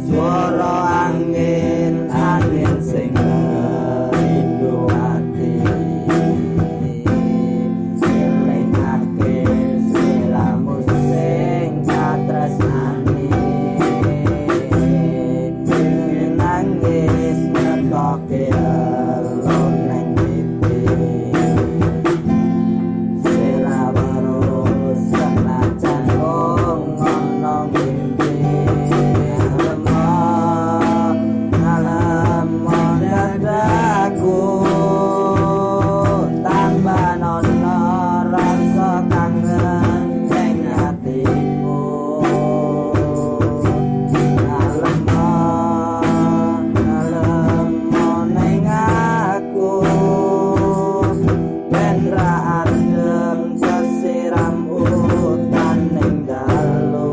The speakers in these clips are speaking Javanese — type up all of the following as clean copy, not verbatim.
Swara angin angin sing rindu ati, elingake sliramu sing katresnani. Pengen nangis ngetoke elo neng pipi. Sela weruh senajan wong ana mimpi. Ngalem ngalem dadaku, tambah nono rasa kangen ning atiku. Ngalem ngalem ning aku, ben ra adem kesiram udan ning dalu.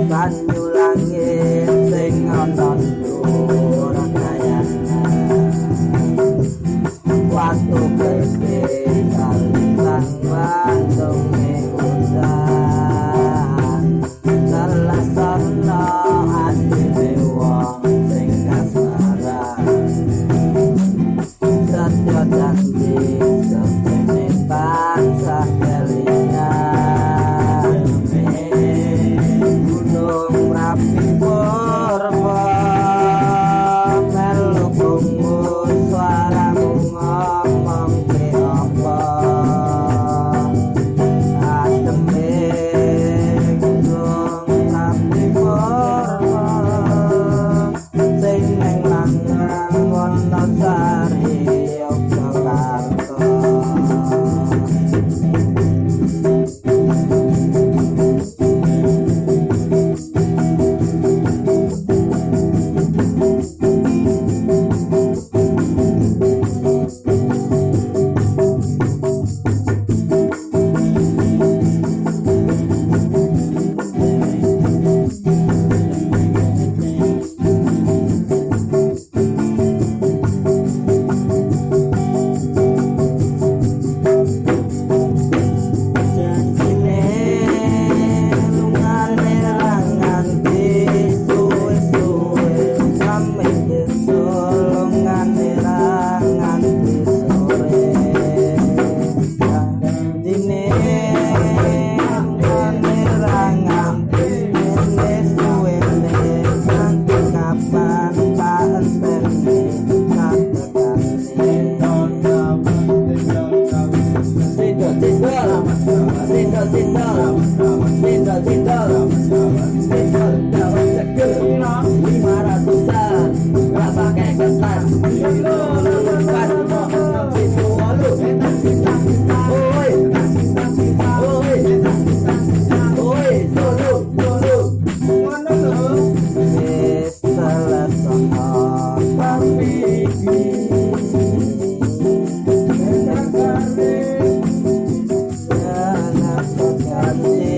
Banyu langit sing ana dhuwur kayangan, watu gede kalintang bandunge udan. Teles ana atine wong sing kasmaran, setya janji sektine tansah kelingan. Gunung Merapi Purba melu krungu suaramu ngomong ke apa. Ademe Gunung Merapi Purba sing neng lanang Wonosari Yogyakarta. Janjine lungane ra nganti suwe-suwe, sampe besok lungane ra nganti sore. Janjine lungane ra nganti suwe-suwene, nganti kapan tak enteni katekane. Cendol, cendol, cendol, cendol, cendol, cendol, cendol, dawet seger, 500-an, gak pakai ketan. Empat, pitu, wolu, oi, oi, oi, solo, solo. Ngono lho. Wis telesono Tapi iki janji.